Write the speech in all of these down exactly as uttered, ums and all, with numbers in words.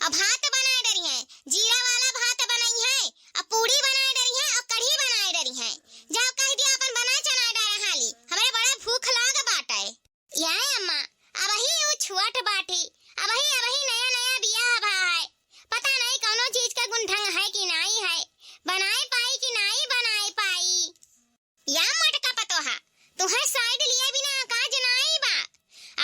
अउ भात बनाए डरिहैं, जीरा वाला भात बनइहैं, अउ पूड़ी बनाए डरिहैं, अउ कढ़ी बनाए डरिहैं। जाओ कहि दियो अपन बनाए चनाए डारा हाली, हमरे बड़ा भूख लाग बाटै। याय अम्मा, अबही ऊ छोट बाटी, अबही, अबही नया, नया बियाह भा है। पता नहीं कउनो चीज क गुण ढंग है कि नाई है, बनाए पाई कि नाई बनाए पाई। या मोटका पतोहा, तुहैं side लिए बिना काज नाई बा।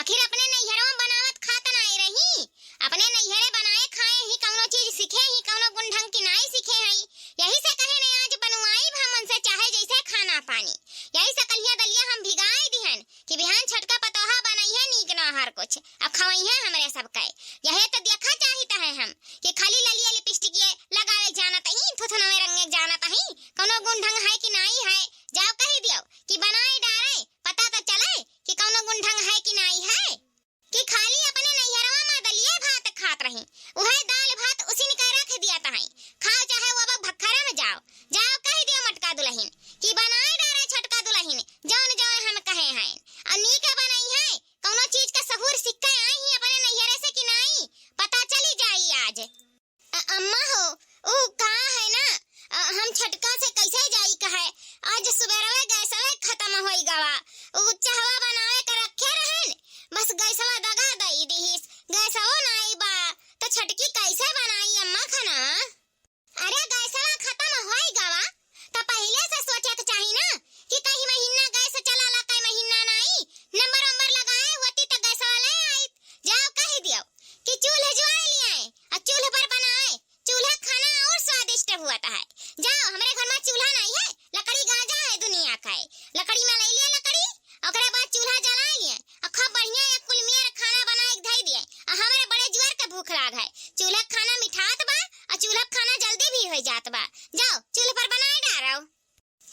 आखिर अपने नैहरवा बनावत खात नाई रही, अपने नैहरे बनाए खाए ही कउनो चीज सीखे ही, कउनो गुण ढंग की नाई सीखे हई। यही से कहे ने आज बनवाई भा मन से चाहे जैसे खाना पानी। यही से कलिया दलिया हम भिगाई दिहन कि बिहान छोटका पतोहा बनइहैं नीक नहर कुछ, अब खवइहैं हमरे सबकै। यहे तो देखा चाहित है हम कि खाली ललिया लिपस्टिक ये लगावे जानत ही, थुथनवे रंगे जानत ही, कउनो गुण ढंग है कि नाई है। जाओ कहि दियो कि बनाए डारे, पता तो चले कि कउनो गुण ढंग है कि नाई है। कि खाली अपने नैहरवा मा दलिये भात खात रही, उहै दाल भात उसिन के रख दियत हई, खाओ चाहे वो अब भखरा में जाओ। जाओ कहि दियो मोटका दुलहिन कि बनाए डारे छोटका दुलहिन, जौन जौन हम कहे हैं। अउ नीक बनइहैं, कउनो चीज क सहूर सीख के आई ही अपने नैहरे से कि नाई, पता चली जाई आज। अ-, अम्मा हो, ऊ का है ना, अ, हम छोटका से कैसे जाई कहे, आज सुबेरवे गैसवे खतम होई गवा, ऊ चहवा बनावे के रखे रहन, बस गैसवा दगा दई दिहिस, गैसवो नाई बा, तो छोटकी कैसे बनाई अम्मा खाना? अरे गैसवा खतम होई गवा, तो पहिले से सोचे के चाही ना कि कई महीना गैस चलाला, कई महीना नाई, नंबर वंबर लगाए होती तो गैसवा ले आई। जाओ कहि दियो कि चूल्ह जुआए लियाए अउ चूल्ह पर बनाए, चूल्हा खाना और स्वादिष्ट हुआ है। जाओ, हमरे घर मा चूल्हा नाई है, लकड़ी गांजा है दुनिया का है। लकड़ी मा ले लिया लकड़ी, ओकरे बाद चूल्हा जलाए लिया, अउ खूब बढ़िया एक कुल मेर खाना बनाए के धई दिया, अउ हमरे बड़े जुआर के भूख लाग है। चूल्हा खाना मिठात बा, अउ चूल्हा खाना जल्दी भी हो जात बा। जाओ, चूल्ह पर बनाए डारो।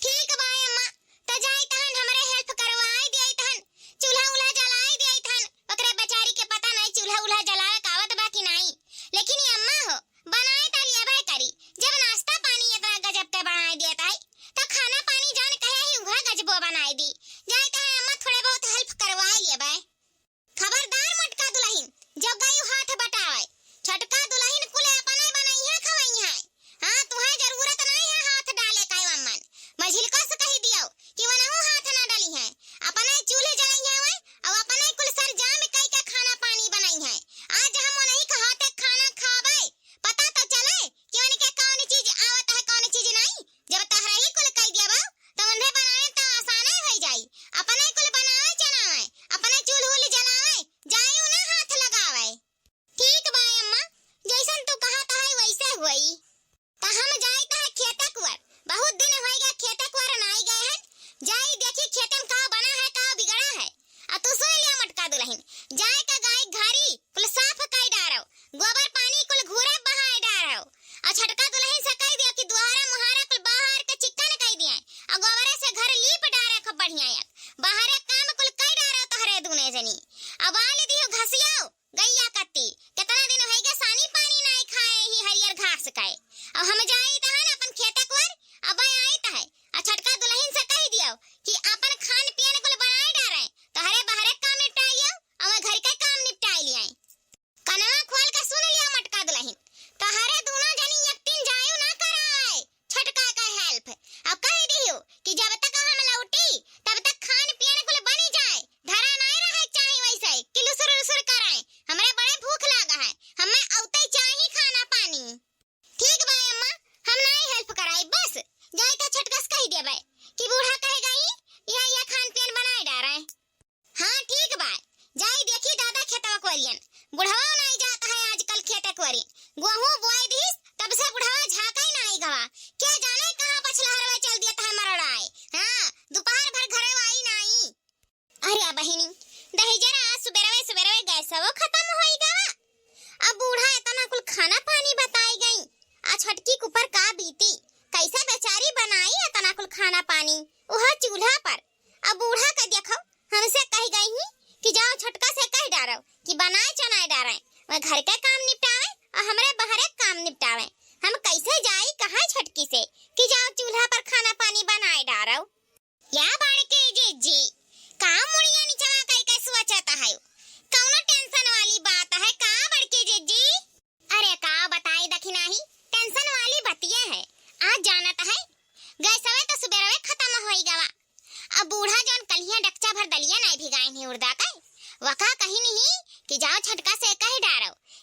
ठीक बा अम्मा, त जाई तहन हमरे help करवाई दिया तहन। चूल्हा उल्हा जलाई दिया तहन। ओकरे बेचारी के पता नहीं चूल्हा उल्हा जलावे के आवत बा कि नाई। लेकिन ये अम्मा हो, बनाए त लियबे करी। जब नाश्ता पानी इतना गजब के बनाए दिया ताई, त खाना पानी जान कहे ही उहा गजबो बनाए दी। जाई तहन अम्मा थोड़े बहुत help करवाई लियबे। खबरदार मोटका दुलहिन, जो गयू हाथ बटावे। छोटका दुलहिन कुल अपने बनइहैं खवइहैं। हाँ, तुहैं जरूरत नाई है हाथ डाले का अम्मन। मझिलको से कहि दियो कि वनहु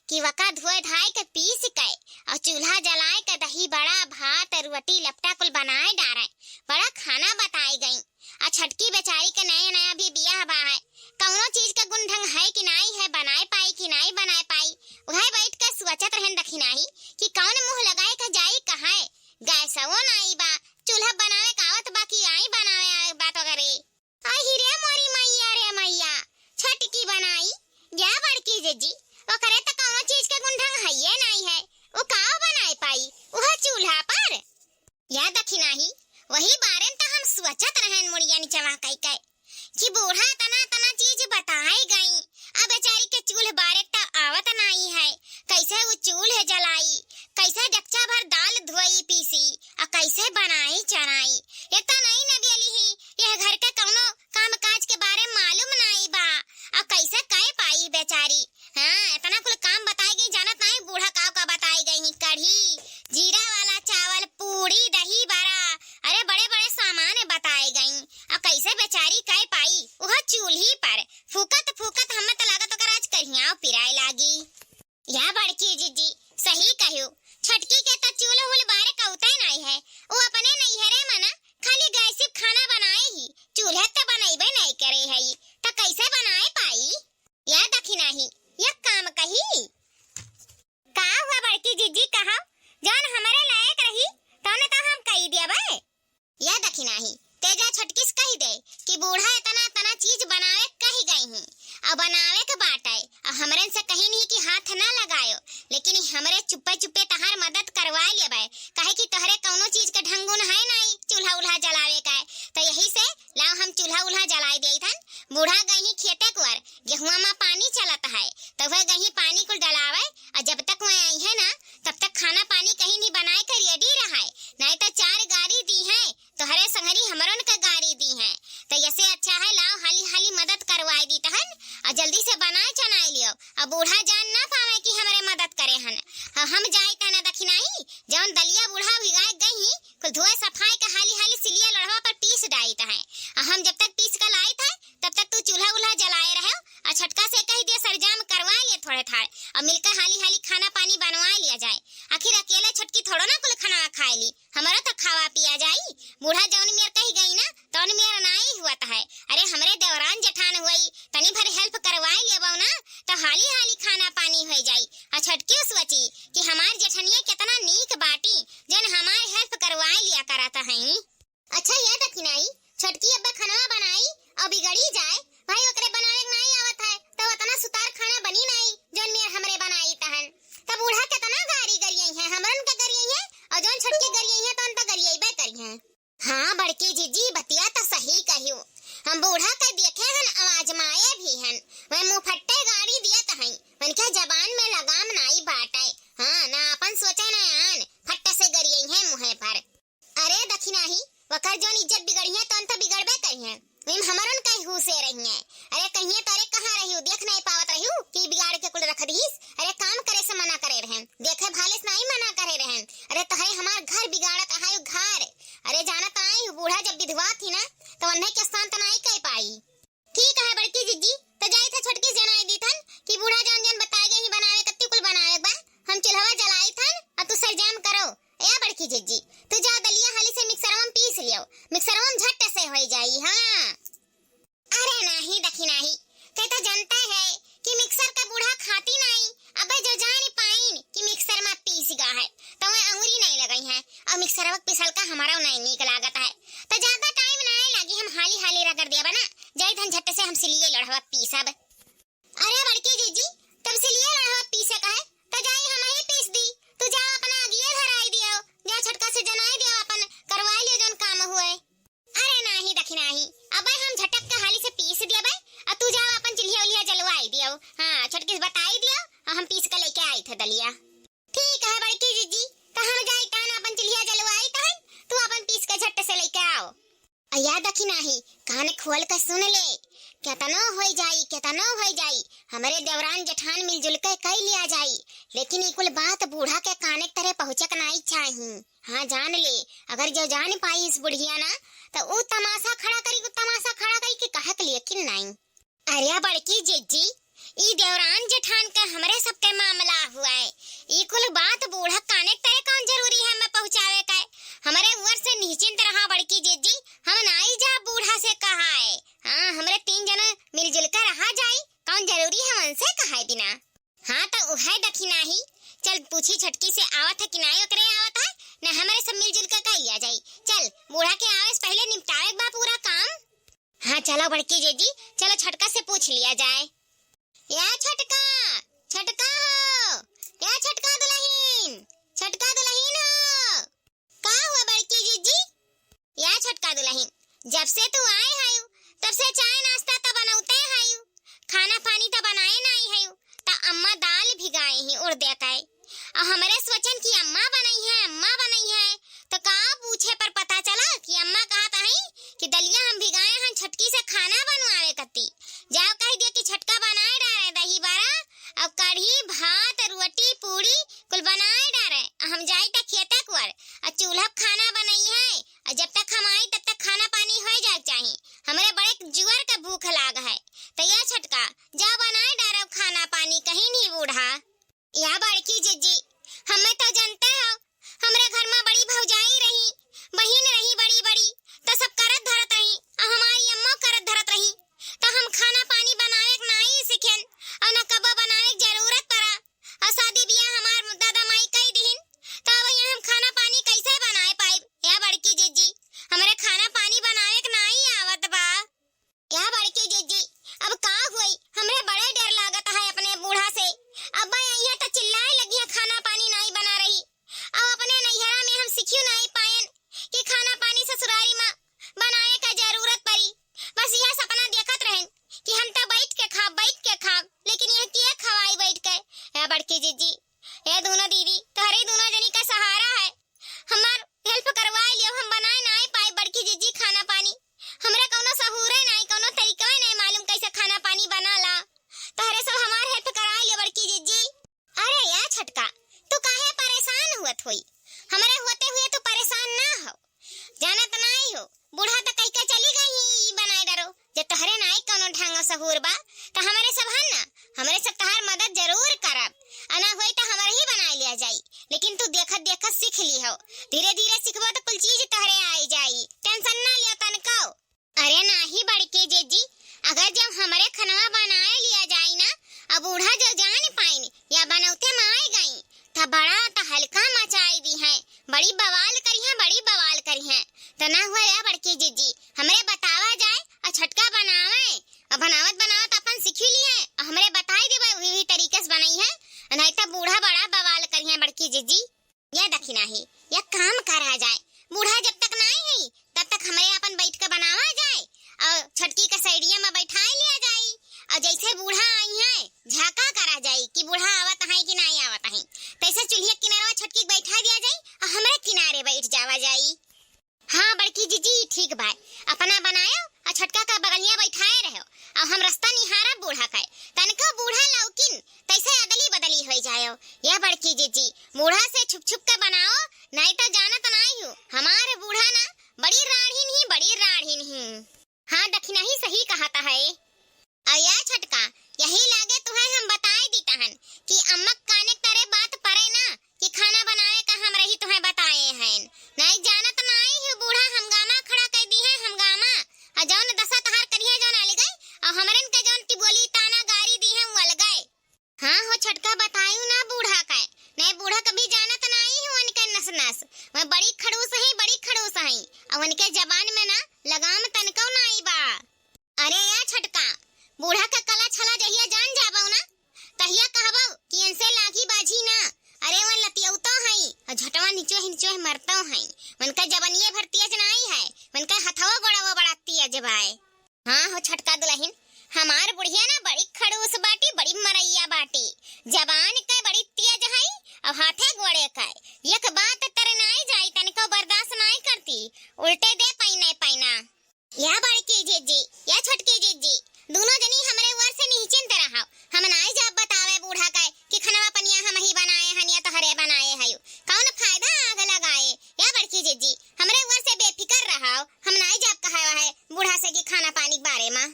कि वका धोए धाए के पीस के अउ चूल्हा जलाए के दही बड़ा, भात, रोटी, लपटा कुल बनाए डारे। बड़ा खाना बताई गई। अउ छटकी बेचारी के नया नया भी बियाह बा है, कउनो चीज के गुण ढंग है कि नाई है, बनाए पाई कि नाई बनाए पाई। उहै बैठ के सोचत रहन दखिनाही कि कउन मुँह लगाए के जाई कहाँ, गैसवो नाई बा, चूल्हा बनावे के आवत बा कि आई बनावे आवे के बात वगैरह। अहि रे मोरी मइया रे मइया, छटकी बनाई या बड़की जिज्जी, ओकरे त कउनो चीज के गुण ढंग हइये नाई है, उ का बनाए पाई उहै चूल्हा पर? या दखिनाही, वही बारे में त हम सोचत रहन मुड़िया निचवा कइ के कि बूढ़ा तना तना चीज बताए गई, अब बेचारी के चूल्ह बारे त आवत नाई है, कइसे उ चूल्ह जलाई, कइसे डकचा भर दाल धोई पीसी, अउ कइसे बनाई चनाई। एतना ही न बेली ही, यह घर के कउनो काम काज के बारे में मालूम नाई बा, अउ कइसे कइ पाई बेचारी। हाँ, एतना कुल काम बताई गई, जानत नाई बूढ़ा का का बताई गई ही, कढ़ी, जीरा वाला चावल, पूड़ी, दही बड़ा, अरे बड़े बड़े सामान बताई गई। अउ कइसे बेचारी कइ पाई उहै चूल्ही पर फूकत फूकत, हमें त लागत ओकर आज करिहाव पिराए लागी। या बड़की जिज्जी, सही कहियो, छटकी के त चूल्ह उल्ह बारे कउतै नाई है, उ अपने नैहरे में ना खाली गैस पे खाना बनाए ही, चूल्हे त बनइबे नाई करे है, त कइसे बनाए पाई? या दखिनाही, या काम कही। का हुआ बड़की जिज्जी, कहा, जौन हमरे लायक रही, तौने त हम कही देबे। या दखिनाही, तेजा छटकी से कहि दे कि बूढ़ा एतना तना चीज बनावे कहि गई ही, अउ बनावे के बाटे, अउ हमरन से कही नहीं कि हाथ ना लगायो, लेकिन ई हमरे चुप्पे चुप्पे तहार मदद करवा लेबे, काहे कि तोहरे कउनो चीज के ढंगुन है नाई चूल्हा उल्हा जलावे का, त यही से लाओ हम चूल्हा उल्हा जलाए देइत हन। बूढ़ा गई ही खेते कुअर, गेहुआ मा पानी चलत है, त वह गई ही पानी कुल डलावे, अउ जब तक वह आई है ना, तब तक खाना पानी कहीं नहीं बनाए के ready रहे, नाई त चार गारी दी है, तोहरे संगरी हमरन के गारी दी है। त यसे अच्छा है, लाओ हाली हाली मदद करवाए दी तहन, अउ जल्दी से बनाए चनाए लियो, अउ बूढ़ा जान ना पावे कि हमरे मदद करे हन। अउ हम जाई तहन दखिनाही, जौन दलिया बूढ़ा भिगाए गई ही, कुल धोए सफाए के हाली हाली सिलिया लोढ़वा पर पीस डाइत है। अउ हम जब तक पीस के लाइत है, तब तक तू चूल्हा उल्हा जलाए रहो, अउ छटका से कहि दिया सरजाम करवा लिए थोड़े थाड़, अउ मिलके हाली हाली खाना पानी बनवा लिया जाए। आखिर अकेले छटकी थोड़ो ना कुल खाना खाए ली, हमरो त खावा पिया जाई। बूढ़ा जौन मेर कहि गई ना, तौन मेर नाई हुअत है। अरे हमरे देवरान जेठान हुई, तनी भर help करवाए लेबो ना, त हाली हाली खाना पानी होइ जाई। अउ छटकी सोची कि हमार जेठनिया केतना नीक बाटी, जौन हमार help करवाए लिया करत हईं। अच्छा या दखिनाही, छोटकी अब्बे खनवा बनाई अउ बिगड़ी जाए, भाई ओकरे बनावे के नाई आवत है, त ओतना सुतार खाना बनी नाई, जौन मेर हमरे बनाई तहन। त बूढ़ा केतना गारी गरियई है, हमरन के गरियई है, अउ जौन छोटकी गरियई है, तौन त गरियइबे करी है। हाँ बड़की जिज्जी, बतिया त सही कहियो, हम बूढ़ा के देखे हन, अउ आजमाए भी हन, वह मुँह फट्टे गारी दियत हई, उनके जबान में लगाम नाई बाटे। हाँ, ना आपन सोचे ना आन, फट्टे से गरियई है मुँहे पर। अरे दखिनाही, वकर जौन इज्जत बिगड़िहे, तौन त बिगड़बे करिहे। वही में हमरन कई हुसे रहिहे। अरे कहिए त, अरे कहाँ रहिउ, देख नहीं पावत रहिउ कि बिगाड़ के कुल रख दिहिस। अरे काम करे से मना करे रहन, देखे भाले से नहीं मना करे रहन। अरे तहरे हमार घर बिगाड़त आहायु घर। अरे जानत आई हूँ, बूढ़ा जब विधवा थी ना, त वन्हे के शांत नहीं कर पाई। ठीक है बड़की जिज्जी, त जाई था छोटकी से जनाई दी थन कि बूढ़ा जौन जौन बताए गए ही बनावे, कत्ती कुल बनावे बा, हम चूल्हवा जलाई थन, अ तू सरजाम करो। ए बड़की जिज्जी, तू जा दलिया हाली से मिक्सरवा में पीस लियो, मिक्सरवा में झट से होई जाई। हाँ। अरे नाही दखिनाही, ते तो जानता है कि मिक्सर का बूढ़ा खाती नहीं, अबे जो जान पाइन कि मिक्सर में पीस गा है, तो वह अंगुरी नहीं लगाई है, और मिक्सरवा के पिसल का हमारा नहीं नीक लागत है, तो ज्यादा टाइम ना लागी, हम हाली हाली रगड़ दिया बना, जाई थन झट से हम सिलिए लोढ़वा पीसब। अरे बड़की जीजी, तब सिलिए लोढ़वा पीसे का है, त जाई हम ही पीस दी। तू जा अपना आगिए धराई दियो, जा छोटका से जनाई दियो, अपन करवाई लियो जौन काम हुए। अरे नाही दखिनाही, अबे हम झटक के हाली से पीस दिया बे, आ तू जा अपन चुल्हिया उल्हिया जलवाई दियो। हाँ, छोटकी से बताई दियो, आ हम पीस के लेके आई थे दलिया। ठीक है बड़की जीजी, त हम जाई तहन अपन चुल्हिया जलवाई तहन, तू अपन पीस के झट से लेके आओ। अया दखिनाही, कान खोल के सुन ले, केतनो होई जाई, केतनो होई जाई, हमरे देवरान जेठान मिलजुल के कई लिया जाई, लेकिन ई कुल बात बूढ़ा के काने के तरे पहुँचक नाई चाही। हाँ जान ले, अगर जो जान पाई इस बुढ़िया ना, त ऊ तमाशा खड़ा करी, ऊ तमाशा खड़ा करी कि कहक लेकिन नाई। अरे बड़की जिज्जी, ई देवरान जेठान के हमरे सबके मामला हुआ है। ई कुल बात बूढ़ा काने तरे कौन जरूरी है हमें पहुँचावे का है? हमरे ऊपर से निश्चिंत रहा बड़की जिज्जी, हम नाई जा बूढ़ा से कहा है। हाँ, हमरे तीन जना मिलजुल के रहा जाई, कौन जरूरी है उनसे कहा है बिना। हाँ, तो उहे दखिनाही। चल पूछी छोटकी से आवत है कि नाई ओकरे आवत है, न हमरे सब मिलजुल के कर लिया जाई। चल, बूढ़ा के आवे से पहले निपटावे के बा पूरा काम। हाँ, चलो बड़की जिज्जी, चलो छोटका से पूछ लिया जाए। या छोटका, छोटका हो, या छोटका दुलहिन, छोटका दुलहिन हो। का हुआ बड़की जिज्जी? या छोटका दुलहिन, जब से तू आए हयू, तब से चाय नाश्ता त बनौते हयू, खाना पानी त बनाए नाई हयू, त अम्मा दाल भिगाए ही उड़दे के। अउ हमरे सोचन कि अम्मा बनई है, अम्मा बनई है, त का पूछे पर पता चला कि अम्मा कहत हई कि दलिया हम भिगाए हन छोटकी से खाना बनवावे कती। जाओ कह दिया कि छोटका बनाए डारे दही बड़ा, अउ कढ़ी, भात, रोटी, पूड़ी कुल बनाए डारे। हम जाई त खेते कुआर, अउ चूल्हा पे खाना बनई है, अउ जब तक हम आई तब तक खाना पानी होए जाए के चाही। हमरे बड़े जुअर के भूख लाग है। त या छोटका, जाओ बनाए डारो खाना पानी, कही नहीं बूढ़ा। या बड़की जिज्जी, हमें तो जानते हो, हमरे घर में बड़ी भौजाई रही, बहिन रही बड़ी बड़ी, तो सब करत धरत रही, अउ हमारी अम्मो करत धरत रही, तो हम खाना पानी बनावे के नाई सीखेन, अउ न कबो बनावे के जरूरत पड़ा, अउ शादी बियाह हमार दादा माई कई दिहिन, तो अब यहाँ हम खाना पानी कैसे बनाए पाइब? या बड़की जिज्जी, हमरे खाना पानी बनावे के नाई आवत बा। या बड़की जिज्जी, अब का होई? हमरे बड़े डर लागत है अपने बूढ़ा से। अब्बा अइहें त चिल्लाए लगिहें, खाना पानी नाई बना रही। अब अपने नैहरा में हम सिखियो नाई पाएन कि खाना पानी ससुरारी में बनाए का जरूरत पड़ी। बस यह सपना देखत रहेन कि हम त बैठ के खाब, बैठ के खाब, लेकिन यह के खवाई बैठ के? या बड़की जिज्जी, ए दोनों दीदी, तोहरे दोनों जनी का सहारा है। हमार help करवा लियो, हम बनाए नाई पाए बड़की जिज्जी खाना पानी। हमरे कौनो सहूरे नाई, कौनो तरीकवे नाई मालूम कैसे खाना पानी बनाला। तोहरे सब हमार help करा लियो बड़की जिज्जी। अरे या छोटका, तू काहे परेशान हुअत होई? हमरे होते हुए तू परेशान ना हो। जानत नाई हो, बूढ़ा त कहि के चली गई ही, ई बनाए डरो। जे तोहरे नाई कौनो ढंग सहूर बा, त हमरे सब हन ना, हमरे सब तोहार मदद जरूर करब। अना होई त हमरे ही बनाए लिया जाई, लेकिन तू देखत देखत सीख ली हो। धीरे धीरे सीखबो त कुल चीज तोहरे आई जाई, tension ना लियो तनको। अरे नाही बड़की जिज्जी, अगर जब हमरे खनवा बनाए लिया जाई ना, अब बूढ़ा जो जान पाइन या बनौते में आए गई, त बड़ा त हल्का मचाई दिहें, बड़ी बवाल करिहें, बड़ी बवाल करिहें। त ना हुआ या बड़की जिज्जी, हमरे बतावा जाए अउ छोटका बनावे, अउ बनावत बनावत अपन सीखी लिहें, अउ हमरे बताई देबे, वही, वही तरीके से बनइहें, नहीं त बूढ़ा बड़ा बवाल करिहें बड़की जिज्जी। या दखिनाही, या काम करा जाए, बूढ़ा जब तक नाई है, तब तक हमरे अपन बैठ के बनावा जाए, अउ छोटकी का साइडिया में बैठाए लिया जाए, अउ जैसे बूढ़ा आई है, झाका करा जाए कि बूढ़ा आवत है कि नाई आवत है, तैसे चूल्हे किनारवा छोटकी के बैठा दिया जाए, अउ हमरे किनारे बैठ जावा जाए। हाँ बड़की जिज्जी, ठीक बाय, अपना बनायो अउ छोटका का बगलिया बैठाए रहो, अउ हम रास्ता निहारब बूढ़ा का। तनको बूढ़ा लौकिन, तैसे अदली बदली होई जायो। या बड़की जिज्जी, बूढ़ा से छुप छुप के बनाओ, नाई त जानत नाई हूँ, हमार बूढ़ा ना बड़ी राढ़िन ही, बड़ी राढ़िन ही। हाँ दखिनाही सही कहत है। अउ या छोटका, यही लागे तुहे हम बताए दीत हन कि अम्मा काने तरे बात परे ना कि खाना बनावे का हम रही तुहे बताए हैं। नाई जानत नाई हूँ बूढ़ा हंगामा खड़ा कर दिहे, हंगामा। अउ जौन दशा तहार करिहे जौन अलगै, अउ हमरन के जौन ती बोली ताना गारी दिहे उ अलगै। हाँ हो छोटका, बतायू ना बूढ़ा का, नहीं बूढ़ा कभी जानत नाई हूँ उनके नस नस। वह बड़ी खड़ूस है, बड़ी खड़ूस है। अउ उनके जबान में ना लगाम तनको नाई बा। अरे या छोटका, बूढ़ा का कला छला जहिया जान जाबो ना, तहिया कहबो कि इनसे लागी बाजी ना। अरे वन लतियौतो हई, अउ झटवा निचोह निचोह मरतो हई। उनका जबनिये भर तेज नाई है, उनका हथवो गोड़वो बड़ा तेज बाय। हाँ हो छोटका दुलहिन, हमार बुढ़िया ना बड़ी खड़ूस बाटी, बड़ी मरैया बाटी। जबान के बड़ी तेज हई, अउ हाथे गोड़े के एक बात तर नाई जाई, तनिको बर्दाश्त नाई करती, उल्टे दे पैने पैना। या बड़की जिज्जी, या छोटकी जिज्जी, दुनो जनी हमरे ऊपर से निश्चिंत रहो। हम नाई जाब बतावे बूढ़ा के कि खनवा पनिया हम ही बनाए हन या तोहरे बनाए हयू। कौन फायदा आग लगाए? या बड़की जिज्जी, हमरे ऊपर से बेफिकर रहो। हम नाई जाब कहे है बूढ़ा से कि खाना पानी के बारे में।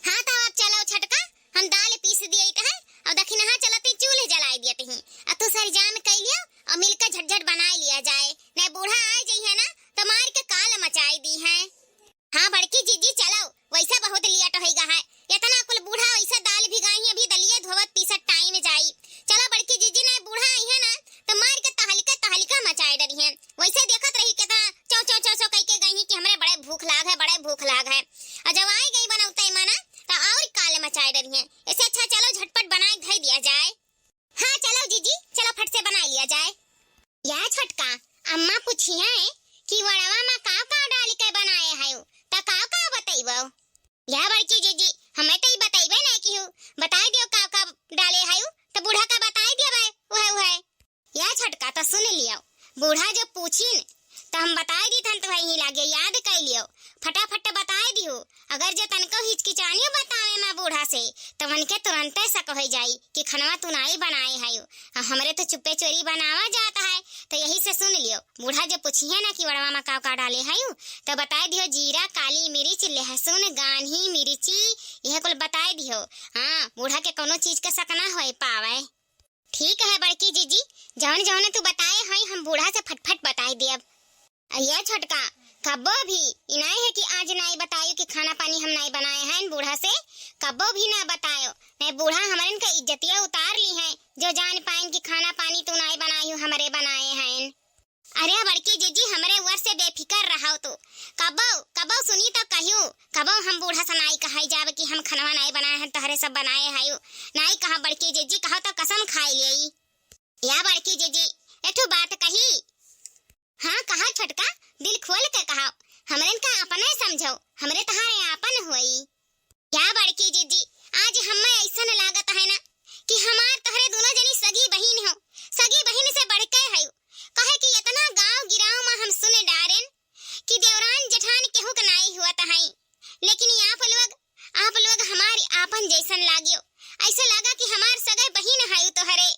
हाँ, तो अब चलो छोटका, हम दाल पीस दिए त इंतजाम कइ लियो और मिलके झटझट बनाइ लिया जाए, नहीं बूढ़ा आइ जइहैं ना तो मार के काल मचाइ दिहैं। हाँ बड़की जीजी चलो, वैसे बहुत लेट होइ गा है, इतना कुल बूढ़ा वैसे दाल भिगाई हैं, अभी दलिये धोवत पीसत टाइम जाई। चलो बड़की जीजी, नहीं बूढ़ा अइहैं ना तो मार के तहलका तहलका मचाइ डरिहैं। वैसे देखत रही कितना चौ चौ चौ चौ कइ के गई हैं कि हमरे बड़े भूख लाग है, बड़े भूख लाग है। और जब आइ गई बनौते माना तो और काल मचाइ डरिहैं। इससे अच्छा चलो झटपट बनाइ धइ दिया जाए। हाँ चलो जीजी, चलो फट से बनाइ लिया जाए। या छोटका, अम्मा पूछिहैं कि वड़वा मा काव काव डालि के बनाए हयो, त काव काव बतइबो? या बड़की जीजी, हमें त ई बतइबे नहीं किहू, बताइ दियो काव काव डाले हयो, त बूढ़ा का बताइ दियो भाई, उहै उहै। या छोटका, त सुन लियो, बूढ़ा जब पूछिन त हम बताइ दीत हन, तो वही लागे याद कइ लियो, फटाफट बताइ दियो। अगर जे तनको हिचकिचानियो बतावे मा बूढ़ा से, तो उनके तुरंते शक होइ जाई कि खनवा तू नाई बनाए हयो। आ हमरे तो चुप्पे चोरी बनावा जात है, तो यही से सुन लियो। बूढ़ा जे पूछिहैं ना कि वड़वा मा का का डाले हयो, तो बताइ दियो जीरा, काली मिर्च, लहसुन, गान्ही मिर्ची, यह कुल बताइ दियो। हाँ, बूढ़ा के कौनो चीज के शक ना होइ पावे। ठीक है बड़की जीजी, जौन जौन तू बताए हई हम बूढ़ा से फटफट बताइ देब। अ ये छोटका, कब्बो भी ई नाई है कि आज नाई बतायो कि खाना पानी हम नाई बनाए हैं बूढ़ा से, कब्बो भी ना बतायो, नहीं बूढ़ा हमरन का इज्जतिया उतार लिहैं, जो जान पाइन कि खाना पानी तू नाई बनायो, हमरे बनाए हैं। अरे बड़की जीजी, हमरे वर से बेफिकर रहो तू, कब्बो कब्बो सुनी तो कहियो, कब्बो हम बूढ़ा से नाई कहै जाब कि हम खनवा नाई बनाए हैं, तहरे सब बनाए हयो, नाई कहा बड़की जीजी, कहो तो कसम खाइ लेई। या बड़की जीजी, एठो बात कही। हाँ, कहा छोटका, दिल खोल के कहा, हमरन का अपने समझो, हमरे तहारे आपन होई। या बड़की जीजी, आज हमें ऐसन लागत है ना कि हमार तोहरे दोनों जनी सगी बहिन हो, सगी बहिन से बढ़ के हयो। कहे कि इतना गांव गिराव मा हम सुन डारेन कि देवरान जेठान केहू के नाई हुआ तहाई, लेकिन आप लोग, आप लोग हमारी आपन जैसन लाग्यो। ऐसे लागा कि हमार सगे बहिन हयो तोहरे।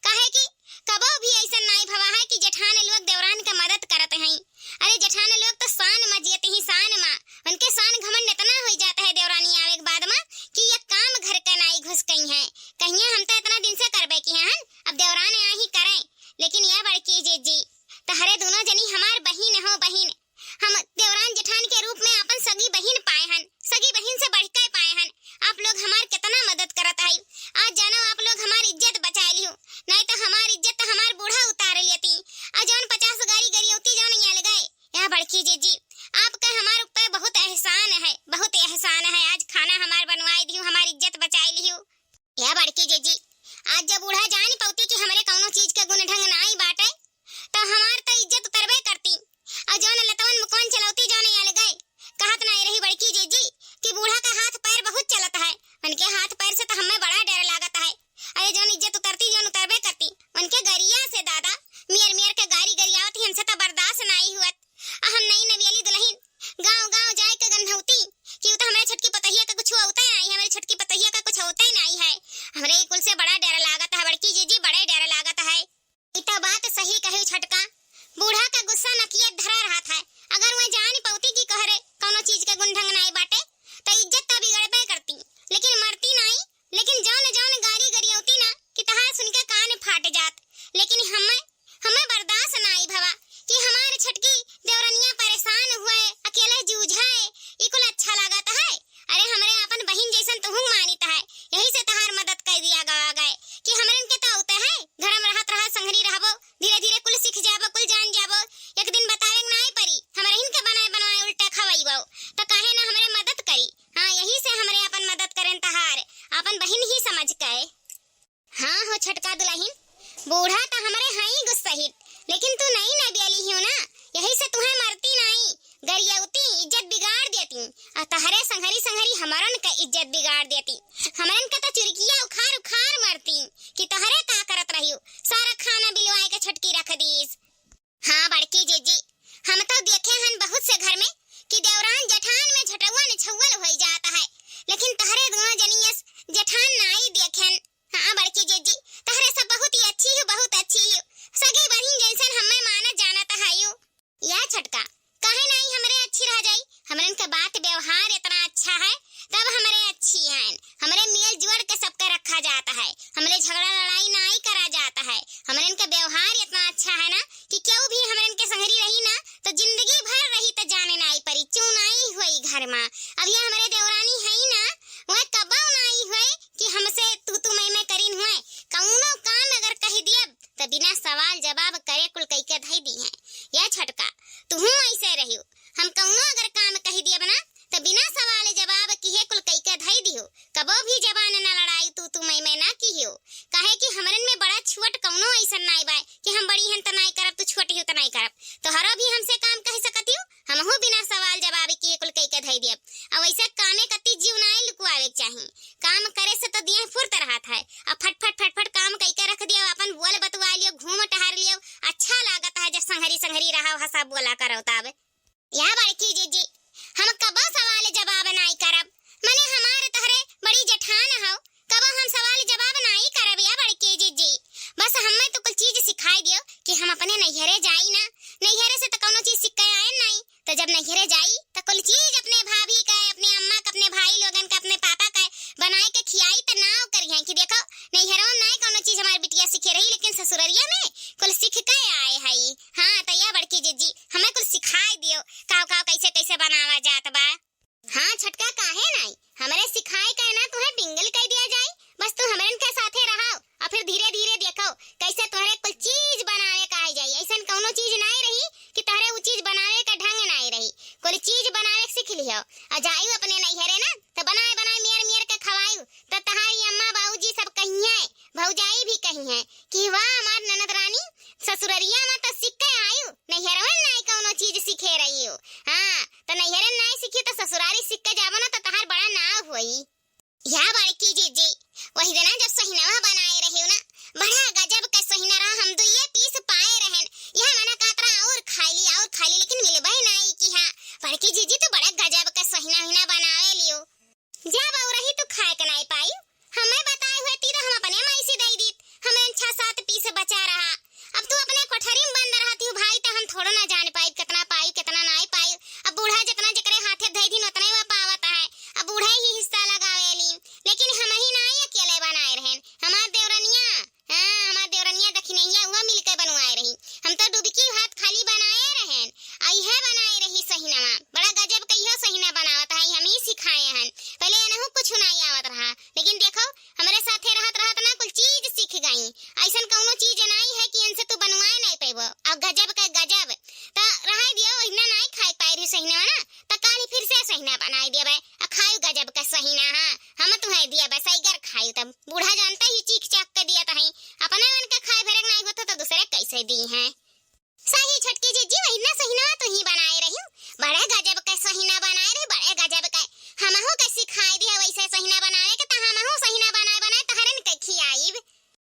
काहे कि कबो भी ऐसन नाई भवा है कि जेठान लोग देवरान के मदद करत हैं। अरे जेठान लोग तो शान मा जियत ही शान मा, उनके शान घमंड इतना होइ जात है देवरानी आवे के बाद मा कि ये काम घर के नाई घुस गई हैं। कहिया हम तो इतना दिन से करबे की हैं, अब देवरान आ ही करें। लेकिन ये बड़की जीजी, तहरे दोनों जनी हमार बहिन हो बहिन, हम देवरान जेठान के रूप में आपन सगी बहिन पाए हन, सगी बहिन से बढ़ के पाए हन। आप लोग हमार कितना मदद करत हई। आज जानो आप लोग हमार इज्जत बचाए लियो, नहीं तो हमार इज्जत तो हमार बूढ़ा उतार लेती। आ जौन पचास गारी गरियौती जौन ये लगे, या बड़की जीजी, आपका हमार ऊपर बहुत एहसान है, बहुत एहसान है। आज खाना हमार बनवाए दियो, हमार इज्जत बचाए लियो। या बड़की जीजी, आज जब बूढ़ा जान पौती कि हमरे कौनो चीज के गुण ढंग नाई बाटे, तो हमार तो इज्जत उतरबे करती। और जौन लतवन मुकवन चलौती जौन ये लगे, कहत नाई रही बड़की जीजी कि बूढ़ा का हाथ पैर बहुत चलत है, उनके हाथ पैर से तो हमें बड़ा डर लागत है। अरे जौन इज्जत उतरती, जौन उतरबे करती, उनके गरिया से दादा मियर मियर के गारी गरियावत ही, हमसे तो बर्दाश्त नाई हुअत। आ हम नई नवेली दुलहिन गांव गांव जाए के गन्हौती कि उ तो हमरे छोटकी पतहिया का कुछ होते नाई, हमरे छोटकी पतहिया का कुछ होते नाई है। हमरे ई कुल से बड़ा डर लागत है बड़की जीजी, बड़े डर लागत है। ई तो बात सही कही छोटका, बूढ़ा का गुस्सा नकिया धरा रहत है। अगर वह जान पौती कि कहरे कौनो चीज के गुण ढंग नाई बाटे, तो इज्जत तो बिगड़बे करती, लेकिन मरती नाई। लेकिन जौन जौन गारी गरियौती ना कि तहार सुन के कान फाट जात, लेकिन हमें, हमें बर्दाश्त नाई भवा कि हमार छोटकी देवरनिया परेशान हुए, अकेले जूझे, ई कुल अच्छा लागत है। अरे हमरे आपन बहिन जैसन तुहू मानित है, यही से तहार मदद कर दिया गवा गए कि हमरन के तो होते है, घर में रहत रहत संघरी रहबो, धीरे धीरे कुल सीख जाबो, कुल जान जाबो। एक दिन बतावे के नाई परी, हमरहिन के बनाए बनवाए उल्टा खवाइबो, तो काहे ना हमरे मदद करी। हाँ, यही से हमरे आपन मदद करेन तहार, आपन बहिन ही समझ के। हाँ हो छोटका दुलहिन, बूढ़ा त हमरे हई गुस्सहित, लेकिन तू नई नवेली हियो ना, यही से तुहे मरती नाई, गरियौती, इज्जत बिगाड़ देती, आ तहरे संघरी संघरी हमरन के इज्जत बिगाड़ देती। हमरन के त चुरकिया उखाड़ उखाड़ मरती कि तहरे का करत रहियो, सारा खाना बिलवाए के छोटकी रख दीस। हाँ बड़की जीजी, हम तो देखे हन बहुत से घर में कि देवरान जेठान में झटौआ निछौअल होई जात है, लेकिन तहरे दोनों जनियस जेठान नाई देखेन। हाँ बड़की जीजी, तहरे सब बहुत ही अच्छी हो, बहुत अच्छी हो, सगी बहिन जैसन हमें मानत जानत है यू। या छोटका, काहे नाई हमरे अच्छी रह जाई? हमरन के बात व्यवहार इतना अच्छा है, तब हमरे अच्छी हैं। हमरे मेल जोड़ के सबके रखा जात है, हमरे झगड़ा लड़ाई नाई करा जात है, हमरन त बिना सवाल जवाब करे कुल कइके धइ दिहें। या छोटका, तुहूँ ऐसे रहियो, हम कउनो अगर काम कहि दियब ना, त बिना सवाल जवाब किहे कुल कइके धइ दिहो। कबो भी जबान ना लड़ाई तू, तू मैं, मैं ना किहो। काहे कि हमरन में बड़ा छोट कउनो ऐसन नाई बाय कि हम बड़ी हन त नाई करब, तू छोट हियो त नाई करब। तोहरो भी हमसे काम कहि सकतियो, हमहू बिना सवाल जवाब किहे कुल कइके धइ दियब। अउ ऐसे कामे कती जीव नाई लुकुआवे के चाही। काम करे से त दिया फुर्त रहत है। अब फटफट, फटफट काम कइके रख दियब, अपन बोल बतुआ लियो, घूम टहर लियो, अच्छा लागत है जब संघरी, संघरी रहो, हँसा बोला करो तब। या बड़की जिज्जी, हम कबो सवाल जवाब नाई करब। मने हमार तोहरे बड़ी जेठान हौ, कबो हम सवाल जवाब नाई करब या बड़की जिज्जी। बस हमें तो कुल चीज सिखाई दियो कि हम अपने नैहरे जाई ना, नैहरे से तो कउनो चीज सीख के आए नाई, तो जब नैहरे जाई तो कुल चीज अपने भाभी का, अपने अम्मा का, अपने भाई लोगन का, अपने पापा का बनाए के खियाई तो नाव करिहें कि देखो नैहरवा में नाई कउनो चीज हमार बिटिया सीखे रही, लेकिन ससुररिया में कुल सीख के आए हई। हाँ, त या बड़की जिज्जी, हमें कुल सिखाई दियो, काव काव कैसे कैसे बनावा जात बा। हाँ छोटका, काहे नाई, हमरे सिखाए के ना तुहे पिंगल कइ दिया जाई, बस तू हमरन के साथे रहो, अउ फिर धीरे धीरे देखो कैसे तोहरे कुल चीज बनावे का आई जाई। ऐसन कउनो चीज नाई रही कि तोहरे उ चीज बनावे का ढंग नाई रही, कुल चीज बनावे के सीख लिहो, अउ जायु अपने नैहरे ना, त बनाए बनाए मेर मेर के खवायु, त तहारी अम्मा बाबूजी सब कहिहें, भौजाई भी कहिहें कि वाह, हमार ननद रानी ससुररिया में तो सीख के आयु, नैहरवन नाई कउनो चीज सीखे रही हो। हाँ, तो नैहरन नाई सीखी तो ससुरारी सीख के जाबो ना तो तहार बड़ा नाव होई। या बड़की जिज्जी, वही दिना जब सहिनवा बनाए रही हो ना, बड़ा गजब के सहिना रहा, हम दुइये पीस पाए रहन। यह मना कातरा और खाई ली, और खाई ली, लेकिन मिलबे नाई की। हाँ, बड़की जिज्जी तो बड़ा गजब के सहिना हिना बनावे लियो। जा बउरही तू खाए के नाई पाई, हमें बताए हुए ती तो हम अपने माई से दई दीत, हमें छह सात पीस बचा रहा। अब तू अपने कोठरी में बंद रहती हो भाई, तो हम थोड़ो ना जान पाई कितना पाई कितना नाई पाई। अब बूढ़ा जितना जेकरे हाथे धई दिन उतना ही वह पावत है, अब बूढ़ा ही हिस्सा लगावे ली, लेकिन हम ही नाई अकेले बनाए रहन, हमार देवरनिया हाँ, हमार देवरनिया दखिनैया उहो मिलके बनवाए रही। हम तो डुबकी भात खाली बनाए रहेन, आ इहे बनाए रही सहिनवा। बड़ा गजब के इहो सहिना बनावत है, हम ही सिखाए हन। पहले एनहू कुछ नाई आवत रहा, लेकिन देखो, हमरे साथे रहत रहत ना कुल चीज सीख गई। ऐसन कउनो चीज नाई है कि इनसे तू बनवाए नाई पैबो। अब गजब के गजब। त रहाई दियो, ओहिना नाई खाए पाए रही सहिनवा ना, त काली फिर से सहिना बनाए दियो बे। आ खायु गजब के सहिना, हाँ, हम तुहे दिया बे सैगर खायु तब। बूढ़ा जानता ही चीख चाक के दिया तहीं, अपने मन के खाए भरे के नाई होत तो दूसरे कैसे दी हैं। सही छोटकी जिज्जी, वही ना सहिना तू ही बनाए रही, बड़े गजब के सहिना बनाए रही, बड़े गजब के। हमहू के सिखाए दिया वैसे सहिना बनावे के, त हमहू सहिना बनाए बनाए तहरन के खियाइब।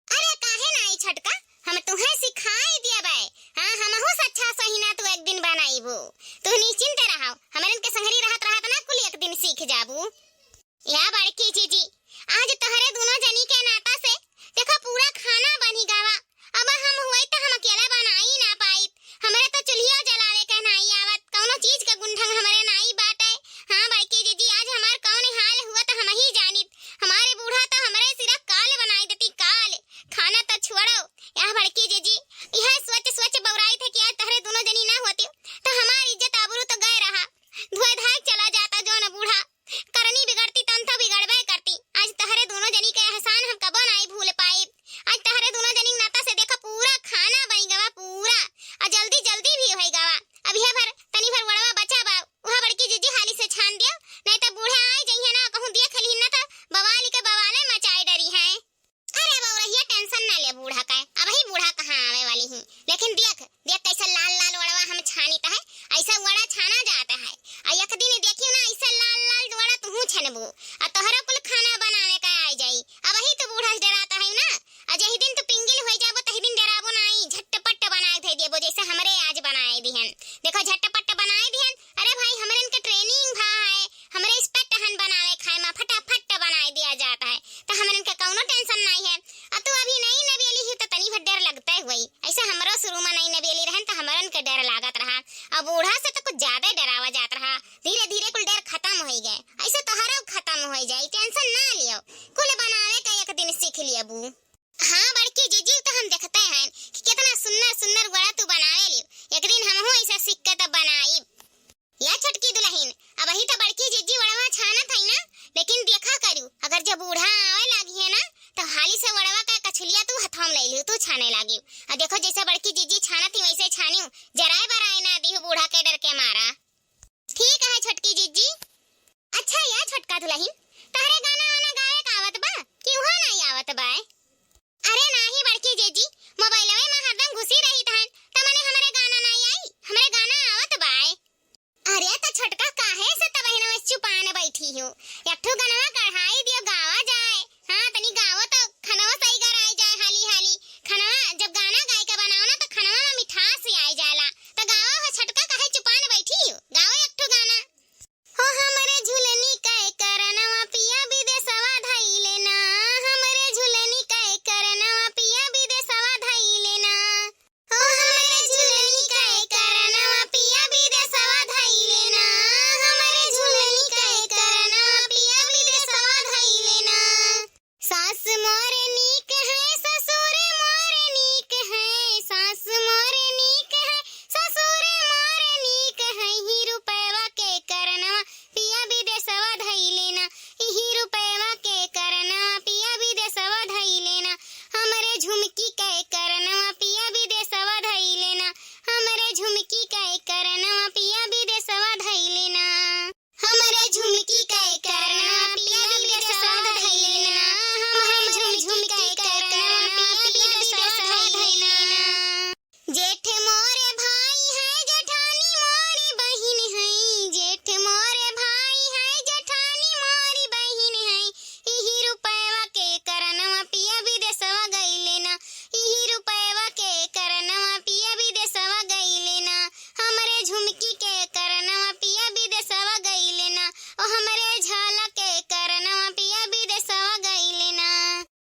अरे काहे नाई छोटका, हम तुहे सिखाए दिया बे। हाँ, हमहू से अच्छा सहिना तू एक दिन बनाइबू। तू निश्चिंत रहो, हमरन के संगरी रहत रहत ना कुल एक दिन सीख जाबू। या बड़की जीजी, आज तोहरे दुनो जनी के नाता से देखो पूरा खाना बनी गवा। अब हम हुई त हम अकेला बनाई ना पाई। हमरे तो चुल्हियो जलावे के नाई आवत, कउनो चीज के गुंढंग हमरे नाई बाटे। हाँ बड़की जीजी, आज हमार कउन हाल हुआ त हम ही जानित। हमारे बूढ़ा तो हमरे सिरा काल बनाई देती, काल। खाना तो छोड़ो, या बड़की जीजी, यह सोच सोच बउराई थे कि आज तोहरे दुनो जनी ना होती तो हमार इज्जत आबरू तो गए रहा। धोए धाए चला जाता जौन बूढ़ा। करनी बिगड़ती तन तो बिगड़बे करती। आज तहरे दुनो जनी के एहसान हम कबो नाई भूल पाइब। आज तहरे दुनो जनी के नाता से देखो पूरा खाना बन गवा, पूरा। आ जल्दी जल्दी भी होई गवा। अब यह भर, तनी भर वड़वा बचा बा, वह बड़की जीजी हाली से छान दियो, नहीं तो बूढ़ा आई जइहे ना, कहूँ देख ली ना तो बवाल के बवाले मचाए डरी हैं। अरे बउरहिया, tension ना ले बूढ़ा का, अबही बूढ़ा कहाँ आवे वाली ही। लेकिन देख, देख कैसे लाल लाल वड़वा हम छानित है, ऐसा वड़ा छाना जाता है। आ एक दिन देखियो ना, ऐसे लाल लाल वड़ा तुहू छनबू, आ तोहरो कुल खाना बनावे का आ जाई। अबही तो बूढ़ा से डराता है ना, आ जही दिन तू पिंगिल हो जाबो, तही दिन डराबो नाई, झटपट बनाए दे देबो, जैसे हमरे आज बनाए दिहन। देखो, झटपट बनाए दिहन। अरे भाई, हमरन के training भा है, हमरे इस पे टहन बनावे खाए में फटाफट बनाए दिया जाता है, तो हमरन के कउनो tension नाई है। आ तू अभी नई नवेली ही तो तनी भर डर लगते हुई, ऐसे हमरो शुरू में नई नवेली रहन तो हमरन के डर लागत रहा। अब बूढ़ा से तो कुछ ज्यादा डरावा जात रहा, धीरे धीरे कुल डर खत्म होई गए, ऐसे तोहरो खत्म होई जाई, tension ना लियो, कुल बनावे का एक दिन सीख लियबू। हाँ बड़की जीजी, तो हम देखते हैं कि कितना सुन्नर सुन्नर वड़ा तू बनावे लियो। एक दिन हमहू ऐसा सीख के तब बनाइब। या छोटकी दुलहिन, अबही तो बड़की जीजी वड़वा छानत है ना, लेकिन देखा करू, अगर जब बूढ़ा आवे लागी है ना, तो हाली से वड़वा का कछुलिया तू हथवा में ले लियो, तू छाने लागी। अउ देखो, जइसे बड़की जिज्जी छानत ही, वइसे छानिउ, जराए बराए ना दिहु बूढ़ा के डर के मारा। ठीक है छोटकी जिज्जी। अच्छा या छोटका दुलहिन, तहरे गाना वाना गावे का आवत बा कि उहाँ नाई आवत बाय? अरे नाही बड़की जिज्जी, मोबाइलवे में हरदम घुसी रहित हन, त मने हमरे गाना नाई आई, हमरे गाना आवत बाय। अरे त छोटका काहे से तब हिनवे चुपान बैठी हो? एक ठो गनवा गढ़ाई दियो, गावा जाए। हाँ, तनी गावो त खनवा सही गराई जाए हाली हाली। खनवा जब गाना गाए के बनाओ ना त खनवा में मिठास आई जाला। त गावा हो छोटका, काहे चुपान बैठी हो? गावा एक ठो गाना। हो हमरे झुलनी के करनवा पिया विदेशवा धइले ना, हमरे झुलनी के करनवा पिया विदेशवा धइले ना। हो हमरे झुलनी के करनवा पिया विदेशवा धइले ना, हमरे झुलनी के करनवा पिया विदेशवा धइले ना। सास मोर नीक है, ससुर मोर नीक है, सास मोर नीक है, ससुर मोर नीक है, ही रुपयवा के करनवा पिया विदेशवा धइले ना, इही रुपयवा के करनवा पिया विदेशवा धइले ना, हमरे झुमकी के करनवा पिया विदेशवा धइले ना, हमरे झुमकी के करनवा पिया विदेशवा धइले ना। हमरे झुमकी के करनवा पिया विदेशवा धइले ना, हमरे झुम-, झुमकी के करनवा पिया विदेशवा धइले ना। जेठ मोरे भाई है, जेठानी मोरी बहिन है, जेठ मोरे भाई है, जेठानी मोरी बहिन है, इही रुपयवा के करनवा पिया विदेशवा गइले ना, इही रुपयवा के करनवा पिया विदेशवा गइले ना, हमरे झुमकी के करनवा पिया विदेशवा गइले ना, ओ हमरे झाला के करनवा पिया विदेशवा गइले ना।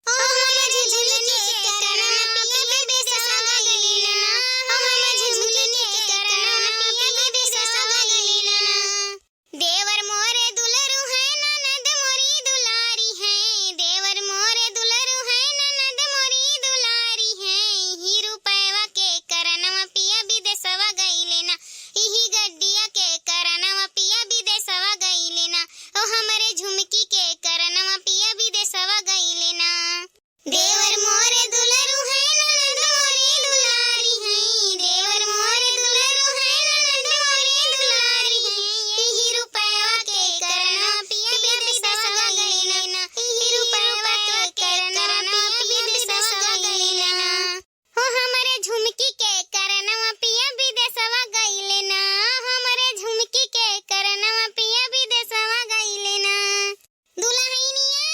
ओ हमरे झुलनी के करनवा पिया विदेशवा गइले ना, ओ हमरे झुलनी के करनवा पिया विदेशवा गइले ना। देवर मोरे दुलरू है, ननद मोरी दुलारी है, देवर मोरे दुलरू है, ननद मोरी दुलारी है, इही रुपयवा के करनवा पिया विदेशवा गइले ना, इही गड्डिया के करनवा पिया विदेशवा गइले ना, ओ हमरे झुमकी के करनवा पिया विदेशवा गइले ना। देवर मोरे दुलरू है, ननद मोरी दुलारी है, देवर मोरे दुलरू है, ननद मोरी दुलारी है, इही रुपयवा के करनवा पिया विदेशवा गइले ना, इही रुपयवा के करनवा पिया विदेशवा गइले ना। हो हमरे झुमकी के करनवा पिया विदेशवा गइले ना, हमरे झुमकी के करनवा पिया विदेशवा गइले ना। दुलहिनिया,